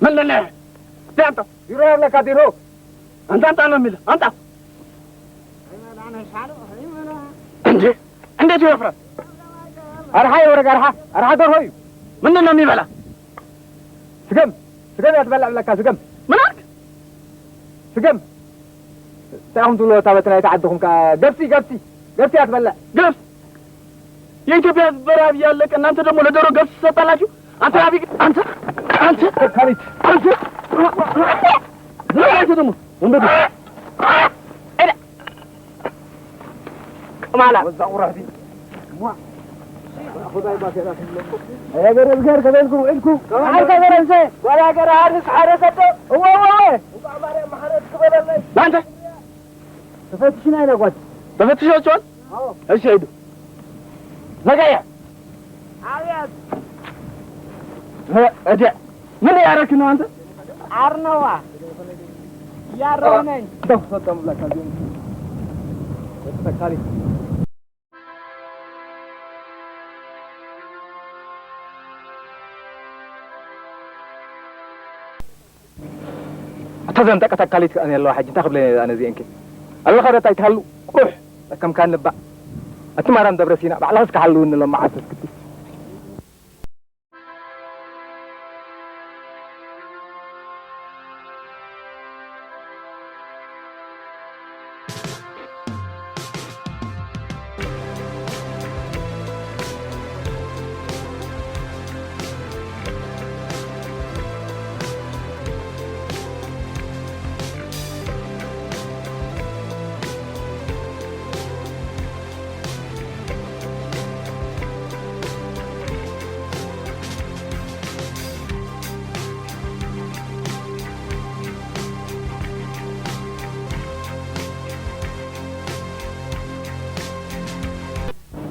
ኣለለ። ደምቶ። ቢሮ ያብለካ ቢሮ። አንተ አንተ ነው የሚል አንተ። እንዴ? እንዴት ይወፍራል? አርሃ ይወረግ አርሃ። አርሃ ደርሆ እዩ። ምንድን ነው የሚበላ? ስገም። ስገም ያትበላ ብለካ ስገም። ምን አልክ? ስገም። እንታይ ኢኹም ትብሉ? እታ በቲ ናይቲ ዓድኹም ከ-፣ ገብሲ፣ ገብሲ፣ ገብሲ ኣትበልዕ። ገብስ? የኢትዮጵያ ህዝብ በረሃብ እያለቀ እናንተ ደግሞ ለዶሮ ገብስ ትሰጣላችሁ? አንተ አብይ፣ አንተ፣ አንተ፣ ተካሊት፣ አንተ፣ አንተ ደግሞ ወንበዴ። ቅማላ። ወዛ ቁራህቲ። ያ ገረዝጋር ከበልኩም ውዒልኩም። ከመይ ሓልካ ገረዘ? ጓላ ገረ ሓርስ ሓረሰቶ። እወ፣ እወ፣ እወ። እንቋዕ ማርያም ማሕረት ክበለለይ። ናንተ ተፈትሽና ኢና ጓል። ተፈትሽ ወጥቷል? አዎ። እሺ፣ ሂዱ። ዘጋያ። አቤት። እ-፣ እዲያ። ምን እያረክ ነው አንተ? አርነዋ። እያረው ነኝ። ደፍ ሰጠም ለካ ቢሆን። ተካሊ። እታ ዘንጠቀት ኣካሊት ከኣ ኣለዋ። ሕጂ እንታይ ክብለኒ ኣነ እዚአንከ? ኣለኻ ዶ እንታይ ትሃሉ? ቁሩሕ፣ ጠከምካኒ እባ። ኣቲ ማርያም ደብረ ሲና፣ ባዕልኻ እስከ ሓልውኒ ሎም መዓልቲ እስክቲ።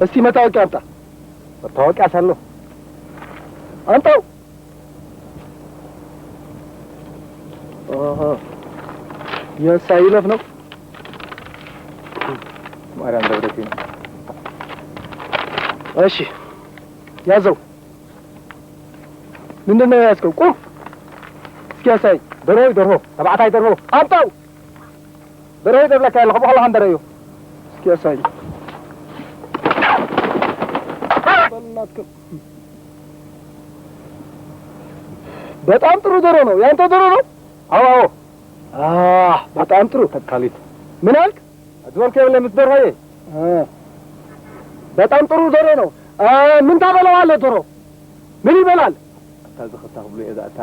እስቲ መታወቂያ ኣምጣ። መታወቂያ ሳሎ ኣምጣው። ኦሆ፣ የሳ ይለፍ ነው። ማርያም ደብረሲና። እሺ፣ ያዘው። ምንድን ነው የያዝከው? ቁፍ። እስኪ ያሳይ። ደርሆ፣ ደርሆ። ተባዕታይ ደርሆ። አምጣው። ደርሆ ይደብለካ ያለ፣ ከቦ ከለኻ እንደረዮ። እስኪ ያሳይ። በል እናትክም። በጣም ጥሩ ዶሮ ነው። ያንተ ዶሮ ነው? አዎ፣ አዎ። አህ፣ በጣም ጥሩ። ተካሊት። ምን አልክ? ዝበልኩ የብለይ ምስ ደርሆዬ። እ። በጣም ጥሩ ዶሮ ነው። እ፣ ምን ታበላዋለህ ዶሮ? ምን ይበላል? እታ ዝኽታ ክብሉ እየ እዛ እታ፣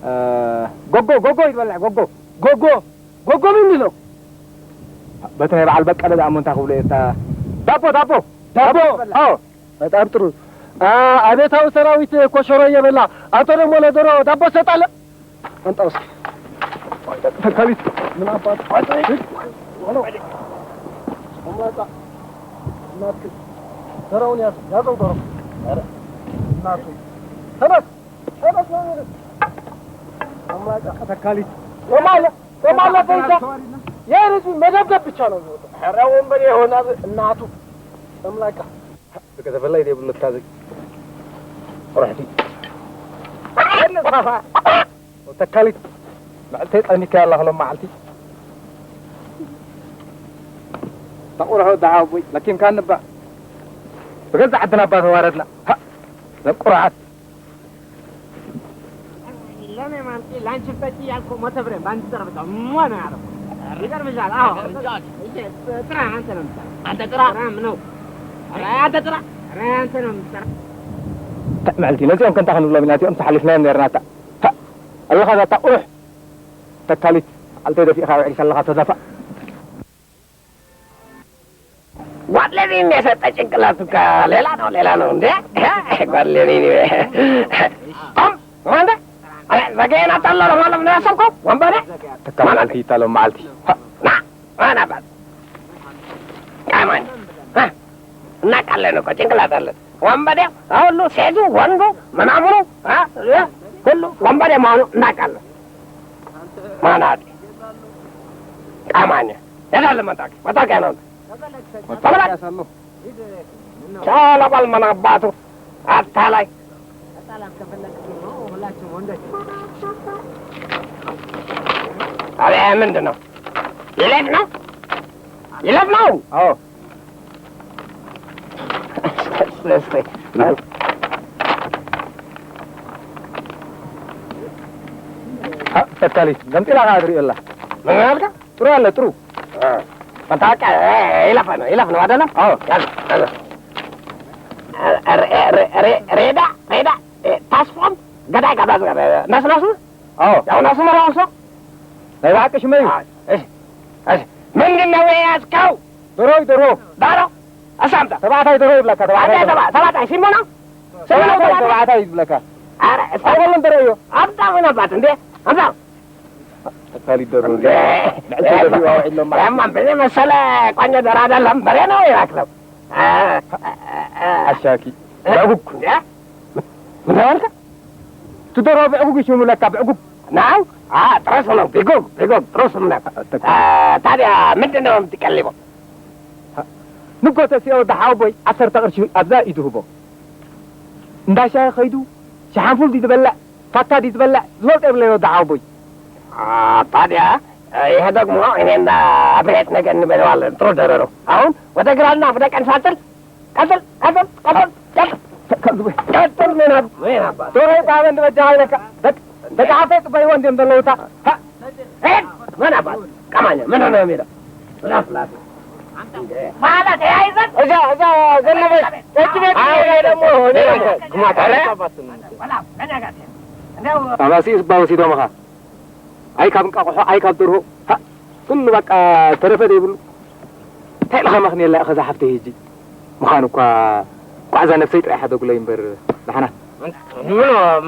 እ፣ ጎጎ፣ ጎጎ ይበላዕ፣ ጎጎ። ጎጎ? ጎጎ ምንድን ነው? በቲ ናይ በዓል በቀለ ደኣ እሞ እንታይ ክብሉ እየ እታ ዳቦ፣ ዳቦ። ዳቦ? ዳቦ ይበላዕ። አዎ። በጣም ጥሩ። አ-፣ አብዮታዊ ሰራዊት ኮሸሮ እየበላ፣ አንተ ደግሞ ለዶሮ ዳቦ ትሰጣለህ? አንጣ እስኪ። ተካሊት ምን አባት? አማጣ። እናትህ ዶሮውን ያዝ፣ ያዘው ዶሮ። ኧረ እናቱ። ተነስ፣ ተነስ ነው የሚሉት። አማጣ። ተካሊት። ቆማለ፣ ቆማለ፣ በይዛ። ይሄን ህዝብ መደብደብ ብቻ ነው የሚወጣው። ኧረ ወንበዴ የሆነ እናቱ። ጨምላቃ። ተፈላይ ደብሉ ታዘይ። ቁርሕቲ። ተካሊት። መዓልቲ ጸሚካ ያላ ክሎም መዓልቲ። ተቁርሖ ደሓ ኣቦይ፣ ለኪምካ ንባ። ብገዛ ዓድና እባ ተዋረድና። ሃ፣ ዘቁርዓት። ለኔ ማምጪ ላንቺ ፈቲ ያልኩ ሞተ ብሬ ባንድ ዘርብታ ሟ ነው ያደረኩት። ይገርምሻል። አዎ። ይገርምሻል። እሺ፣ ጥራ አንተ ነው የምትሰራ። አንተ ጥራ። ጥራ ምን ነው? ኧረ አንተ ጥራ። ኧረ አንተ ነው የምትሰራ። ተ-፣ መዕልቲ ነዚኦም ከንታ ክንብሎም ኢና፣ እዚኦም ተሓሊፍናዮም ነርና። ታ-፣ ታ-፣ ኣለኻ ዛታ ቁሩሕ ተካሊት፣ ኣልተ ደፊእኻ ውዒል ከለኻ ተዛፋ። ጓድ ሌኒን የሰጠ ጭንቅላቱ እኮ ሌላ ነው፣ ሌላ ነው እንዴ? ጓድ ሌኒን። አም፣ አንተ፣ አረ፣ ዘገየን አታለለ ማለት ነው ያሰብከው? ወንበዴ። ተካ መዓልቲ ይታለው መዓልቲ። ና፣ ና፣ ና፣ ና፣ ና፣ ና፣ እናውቃለን እኮ፣ ጭንቅላት አለን። ወንበዴ፣ ሁሉ ሴቱ፣ ወንዱ፣ ምናምኑ፣ አ፣ እ፣ ሁሉ ወንበዴ መሆኑ እናውቃለን። ማናት? ቃማኛ። የት አለ መታወቂያ? መታወቂያ ነው። መታወቂያ ሳለሁ። ቻው ለባል ምን አባቱ አታላይ። አረ ምንድን ነው? ይለፍ ነው? ይለፍ ነው? አዎ። እስቲ፣ እስቲ። አ፣ ተካሊት፣ ገምጢላ ከኣ ትርእዮ ኣላ። ምን ኣልካ? ጥሩ ኣለ፣ ጥሩ። አ፣ በቃ፣ እ፣ ይለፍ ነው፣ ይለፍ ነው አይደለም? አዎ። ያዝ፣ ያዝ። ሬ-፣ ሬ-፣ ሬ-፣ ሬዳ፣ ሬዳ፣ እ፣ ታስፎም ገዳይ ካብ ናሱ ጋር፣ እ፣ ናሱ ናሱ? አዎ። ያው ናሱ መራው ሰው? ናይ ብሓቂ ሽመዩ? አዎ። እሺ፣ እሺ። ምንድን ነው የያዝከው? ዶሮ፣ ዶሮ። ዶሮ? ኣሳምጣ። ተባዕታይ ዶሮ ይብለካ፣ ተባዕታይ ኣንተ ዶሮ። ተባ-፣ ተባዕታይ ሲሞ ነው? ሲሞ ነው ተባዕታይ፣ ተባዕታይ። ተባዕታይ ይብለካ። ኧረ፣ እስኪ። ኣይበሉን ዶሮ እዮ። ኣምጣ፣ ምን አባት እንዴ? ኣምጣ። ተካሊት ዶሮ እንዴ? እንዴ? ንዕሱ ደፊኡ ኣውዒሎም ማለት ያማ ነው። በኔ መሰለ ቆንጆ ዶሮ አይደለም፣ በሬ ነው ይላክለው። አ፣ አ፣ አ፣ አ። አሻኪ። እ? በጉግ። እንዴ? ምን ተባልከ? እቲ ዶሮ ብዕጉግ ይሽሙ ለካ፣ ብዕጉግ። ናው? አ፣ ጥሩ ስም ነው። ቢጉግ፣ ቢጉግ፣ ጥሩ ስም ነው። ተካ- አ፣ ታዲያ ምንድን ነው የምትቀልበው? ንጎተ ሲኦ ደሓው ቦይ ዓሰርተ ቅርሺ ኣብዛ እዩ ዝህቦ። እንዳ ሻሂ ኸይዱ ሸሓንፉል ድዩ ዝበልዕ፣ ፋታ ድዩ ዝበልዕ፣ ዝፈልጦ የብለይ ወዲ ሓው ቦይ። አ፣ ታዲያ፣ እ፣ ይሄ ደግሞ እኔና አብሬት ነገ እንበለዋለን። ጥሩ ዶሮ ነው። አሁን ወደ ግራና ወደ ቀኝ ሳትል ቀጥል፣ ቀጥል፣ ቀጥል፣ ቀጥል። ተካሉ በይ። ቀጥል፣ ምን አብ-፣ ምን አባት? ዶሮ ይባበን በጃ ይለካ። በቃ፣ በቃ፣ ሓፍተይ ጽበይዎ እንዲም ዘለውታ። ሃ። ሄድ፣ ምን አባት? ቀማኛ፣ ምን ሆነ የሚለው? ላፍ፣ ላፍ። ማለት ተያይዘን እዛ፣ እዛ ዘነበች ጠጅ ቤት አይ፣ እኔ ደግሞ፣ እኔ ደግሞ። ግማታ ኧረ? አባሲ ስባ ወሲዶምኻ። ኣይ ካብ እንቃቑሖ፣ ኣይ ካብ ደርሆ፣ ሃ፣ ኩሉ በቃ ተረፈ ዘይብሉ። እንታይ ኢልኻ መኽንየላ ኢኻ እዛ ሓፍተይ ሕጂ? ምዃኑ እኳ፣ እኳ እዛ ነብሰይ ጥራይ ሓደጉለይ እምበር፣ ንሓና። ምን፣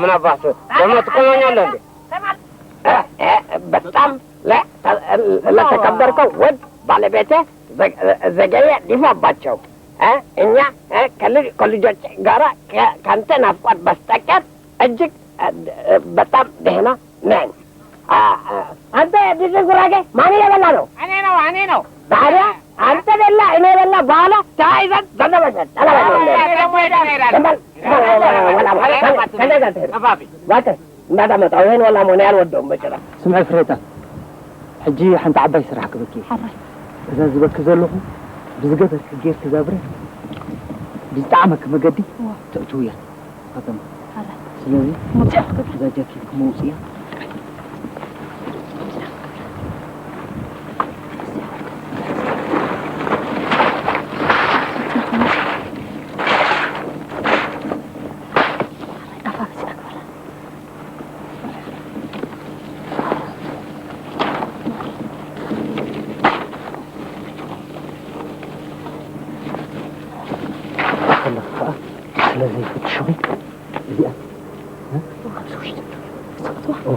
ምን ኣባህ፣ ደሞ ትቆመኛለህ እንዴ? እ፣ እ፣ በጣም ለ-፣ ለ-፣ ለተከበርከው ውድ ባለቤቴ ዘ-፣ ዘገየ ዲፋባቸው፣ እ፣ እኛ፣ እ፣ ከልጅ-፣ ከልጆች ጋራ ከ-፣ ካንተ ናፍቆት በስተቀር እጅግ፣ እ፣ እ፣ በጣም ደህና ነን። አ፣ አ፣ አንተ ድፍን ጉራጌ ማን እየበላ ነው? እኔ ነው፣ እኔ ነው። ታዲያ አንተ በላ፣ እኔ በላ፣ በኋላ ተያይዘን ዘነበሸን፣ ዘነበሸን። እኔ ደግሞ ሄዳለሁ። ዝም በል፣ ዝም በል፣ ወላ፣ ወላ፣ ወላ፣ ተነጋገር። ቀፋፊ። እባክህ፣ እንዳታመጣው፣ ይሄን ወላ መሆን ያልወደውም በጭራሽ። ስምዒ ፍሬታ፣ ሕጂ ሓንቲ ዓባይ ስራሕ ክበኪ። ሓራይ። እዛ ዝበኪ ዘለኹ ብዝገበርኪ ጌርኪ እዛ ብረት ብዝጠዓመኪ መገዲ እዋ። ተእትውያ። ከተማ። ሓራይ። ስለዚ እዛ ጃኬት ክመውፅእያ። ከለኻ ከዓ ስለ ዘይፍትሽኺ እዚኣ፣ እ? ኣብዚ ውሽጢ ትሰኽትዋ? ኦ።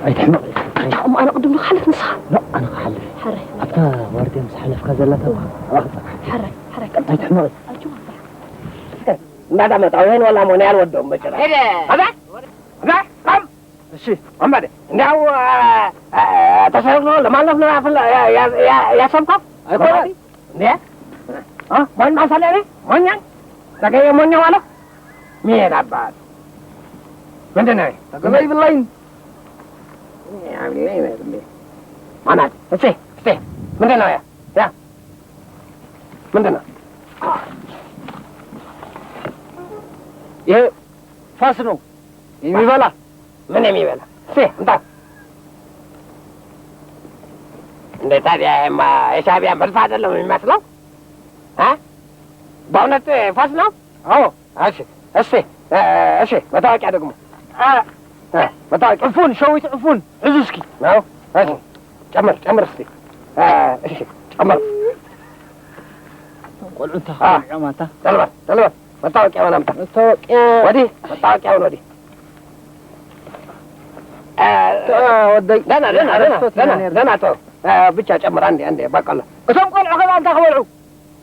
ኣይትሕመቕ። እሞ ኣነ ቅድም ዶ ክሓልፍ ንስኻ? ኖ፣ ኣነ ክሓልፍ። ሓራይ። ኣብታ ዋርድያ ምስ ሓለፍካ ዘላ እዋ። ኣብኣ ክትጸንሕ። ሓራይ፣ ሓራይ፣ ቀጥታ። ኣይትሕመቒ። ኣጆኻ። እንዳታመጣው ይሄን ወላ መሆን ያልወደውም በጭራሽ። ሄደ። ኣዛ? ኣዛ? ቆም። እሺ። ቆም በል። እንዲያው፣ አ፣ አ፣ ተሰርቶ ለማለፍ ነው ያፈላ-፣ ያ-፣ ያ-፣ ያ-፣ ያሰብከው? አይኮንም። እንዴ? አ? ማን ማሳለሪ? ሞኛን? ተገየ ሞኛ ዋለ? ሚሄድ አባት። ምንድን ነው? ተገበይ ብላኝ። ማናት? እስቲ፣ እስቲ። ምንድን ነው ያ? ያ? ምንድን ነው? ይሄ ፋስ ነው የሚበላ። ምን የሚበላ? እስቲ፣ እንታ። እንደ ታዲያ ይሄማ የሻዕቢያ መድፍ አይደለም የሚመስለው? አ? በእውነት ፋስ ነው? አዎ። እሺ፣ እሺ፣ እ፣ እሺ፣ መታወቂያ ደግሞ። አ፣ እ፣ መታወቂያ። ዕፉን፣ ሸዊት ዕፉን፣ ሕዙ እስኪ። ነው? እሺ፣ ጨምር፣ ጨምር እስኪ። እ፣ እሺ፣ ጨምር። ቆልዑ እንታ አ፣ ቆልዑ ማታ። ተልበር፣ ተልበር። መታወቂያውን አምጣ። መታወቂያ። ወዲህ፣ መታወቂያውን ወዲህ። እ፣ አ፣ ወደይ። ደህና፣ ደህና፣ ደህና፣ ረስቶት ደህና፣ ነበር። ደህና፣ ተው። እ፣ ብቻ ጨምር፣ አንዴ፣ አንዴ፣ በቆሎ። እቶም ቆልዑ ከዛ እንታይ ክበልዑ?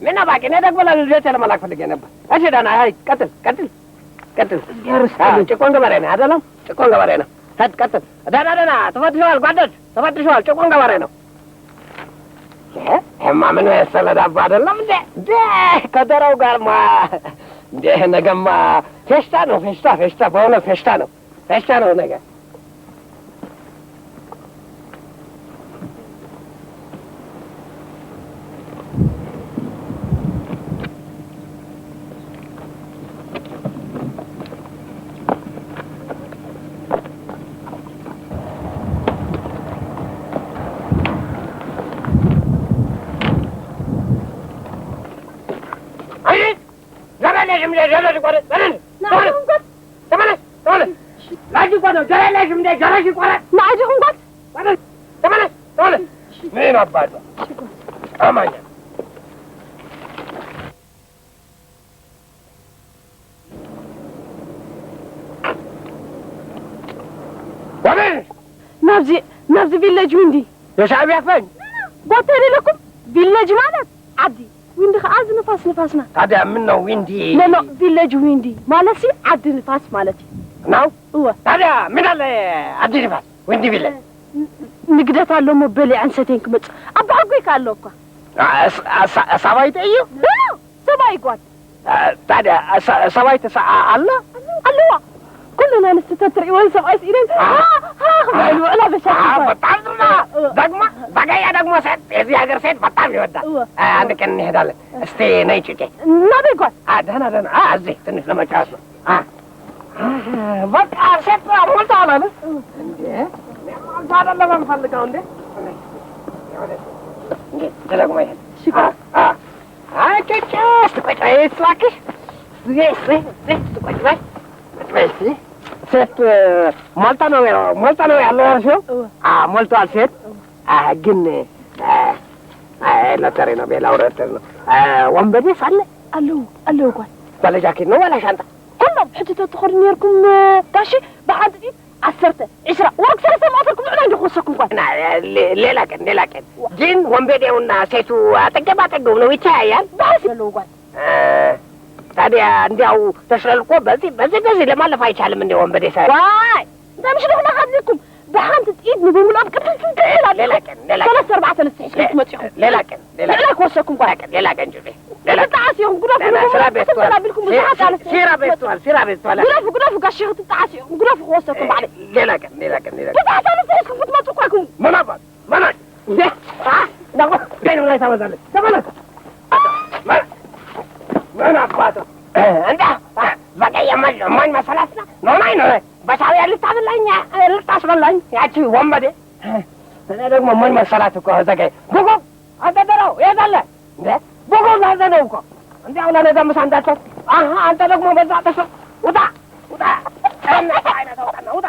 ምን አባቂ፣ እኔ ደግሞ ለልደቴ ለመላክ ፈልጌ ነበር። እሺ፣ ደህና፣ አይ፣ ቀጥል፣ ቀጥል፣ ቀጥል። እግዚአብሔር ይስጥልኝ። አዎ፣ ጭቆን ገበሬ ነህ አይደለም? ጭቆን ገበሬ ነህ። ሂድ፣ ቀጥል። ደህና፣ ደህና፣ ተፈትሸዋል ጓዶች፣ ተፈትሸዋል። ጭቆን ገበሬ ነው። እማ ምን መሰለ ዳቦ አይደለም እንዴ? እንዴ ከደረው ጋርማ እንዴ ነገማ ፌሽታ ነው፣ ፌሽታ፣ ፌሽታ፣ በእውነት ፌሽታ ነው፣ ፌሽታ ነው ነገ። ኣይ! ዘረለ ሽምደ ዘረለ ቆረ ዘረለ ንዓኹም ቆር ተመለስ፣ ተመለስ። ላጂ ቆረ ዘረለ ሽምደ ዘረለ ቆረ ንዓኹም ቆር ተመለስ፣ ተመለስ፣ ተመለስ። ምን አባቱ አማኛ ወበል ናብዚ ናብዚ ቪለጅ ዊንዲ የሻዕብያ ፈን ቦታ የሌለኩም። ቪለጅ ማለት ዓዲ፣ ዊንዲ ከዓ እዚ ንፋስ ንፋስና። ታዲያ ምን ነው ዊንዲ? ኖ ኖ፣ ቪለጅ ዊንዲ ማለት ሲ ዓዲ ንፋስ ማለት እዩ። ነው እወ። ታዲያ ምን አለ ዓዲ ንፋስ ዊንዲ ቪለጅ? ንግደት ኣሎ እሞ በሊዐን ሰትየን ክመጽእ ኣባሓጎይ ከ ኣሎ እኳ። አ፣ ሳ- ሳ- ሳባይተ እዩ። ኖ ኖ፣ ሰብኣይ ጓል። አ፣ ታዲያ ሳ- ሳባይተ ሰዓ ኣላ? ኣለዋ። ኩለን ኣንስቲ ተትርእይወን ሰብኣይ ስኢነን አ። ሃ ሃ ክብላ ይውዕላ በሻ አ፣ ይባል። በጣም ጥሩ ነው። እ። ደግሞ ዘገየ ደግሞ ሴት የዚህ ሀገር ሴት በጣም ይወዳል። እወ። አ፣ አንድ ቀን እንሄዳለን። እስቲ ነይ ጭቄ። ናበይ ጓል? አ፣ ደህና ደህና። አ፣ እዚህ ትንሽ ለመጫወት ነው። አ፣ አ፣ በቃ ሴት ሞልታ አላለ እንዴ? ሞልታ አይደለም የምፈልገው እንዴ? እንዴ? ተደግሞ ይሄን እሺ፣ አ፣ አ። አይ፣ ጭጭ፣ እስቲ ቁጭ በይ፣ እስቲ እባክሽ። እስቲ፣ እስቲ፣ እስቲ ቁጭ በይ። ቁጭ በይ እስቲ። ሴት ሞልታ ነው፣ ሞልታ ነው ያለው ያልሽው? እወ። አ፣ ሞልቷል ሴት። እወ። አ፣ ግን፣ አ፣ አ፣ ሎተሪ ነው፣ ቤላ ሎተሪ ነው። አ፣ ወንበዴስ አለ? ኣለዉ፣ ኣለዉ ጓል። ባለ ጃኬት ነው ዋላ ሻንጣ? ኩሎም ሕጂ ተትኸዱ ነርኩም፣ ጋሺ፣ ብሓንቲ ጥይት ዓሰርተ፣ ዒስራ፣ ወርቂ ሰለስተ መእተልኩም ንዑ ናይ እንዶ ክወሰኩም ጓል። ና፣ ሌ-፣ ሌላ ቀን፣ ሌላ ቀን። ግን ወንበዴውና ሴቱ አጠገብ አጠገብ ነው ይተያያል። ብሓሲ ኣለዉ ጓል። እ፣ ታዲያ እንዲያው ተሽለልቆ በዚህ፣ በዚህ፣ በዚህ ለማለፍ አይቻልም እንደ ወንበዴ ሳይ። ዋይ፣ እንታይ ምሽ ደኹና ካብዚኩም? ብሓንቲ ጥይት ንብሙሉ ኣብ ቅድም ትንትዕል ኣለኹ። ሌላ ቀን፣ ሌላ ቀን። ሰለስተ ኣርባዕተ ኣንስቲ ሒዝኩም ሌ-፣ ትመጽኡ ኢኹም። ሌላ ቀን፣ ሌላ ቀን። ንዕና ክወሰኩም ጓል። ሌላ ቀን፣ ሌላ ቀን ጅቤ። ሌላ ቀን። ክትጣዓስ ኢኹም፣ ግደፉ፣ ሌላ ንብሙሉ ስራ ቤት ክትበላ ቷል። ኣቢልኩም ሲራ-፣ ብዙሓት ኣንስቲ ሲራ ቤት ቷል፣ ሲራ ቤት ቷል። ግደፉ፣ ግደፉ፣ ጋሽ ክትጣዓስ ኢኹም፣ ግደፉ ክወሰኩም ባዕለይ። ሌላ ቀን፣ ሌላ ቀን፣ ሌላ ቀን። ብዙሓት ኣንስቲ ሒዝኩም ክትመጹ እኮ ኢኹም። መን ኣባት? መን ኣይ? እንዴ? አ? ናቆ፣ ደይ ነው ላይ ታበዛለህ። ተመለስ። መን? መን አባቱ? እንዳ፣ አ፣ ዘገየ ማን፣ ማን መሰላትና? ኖናይ፣ ኖናይ። በሻዕብያ ልታብላኝ፣ ልታስበላኝ ያቺ ወንበዴ። እኔ ደግሞ ምን መሰላት እኮ ዘገየ። ጉጉ፣ አንተ ደረው፣ የት አለ? እንዴ? ጉጉ ላዘ ነው እኮ። እንዲያው ለነገ ምሳ እንዳትሆን። አሃ፣ አንተ ደግሞ በዛ ጥፍር። ውጣ፣ ውጣ። አይነት አውጣና ውጣ።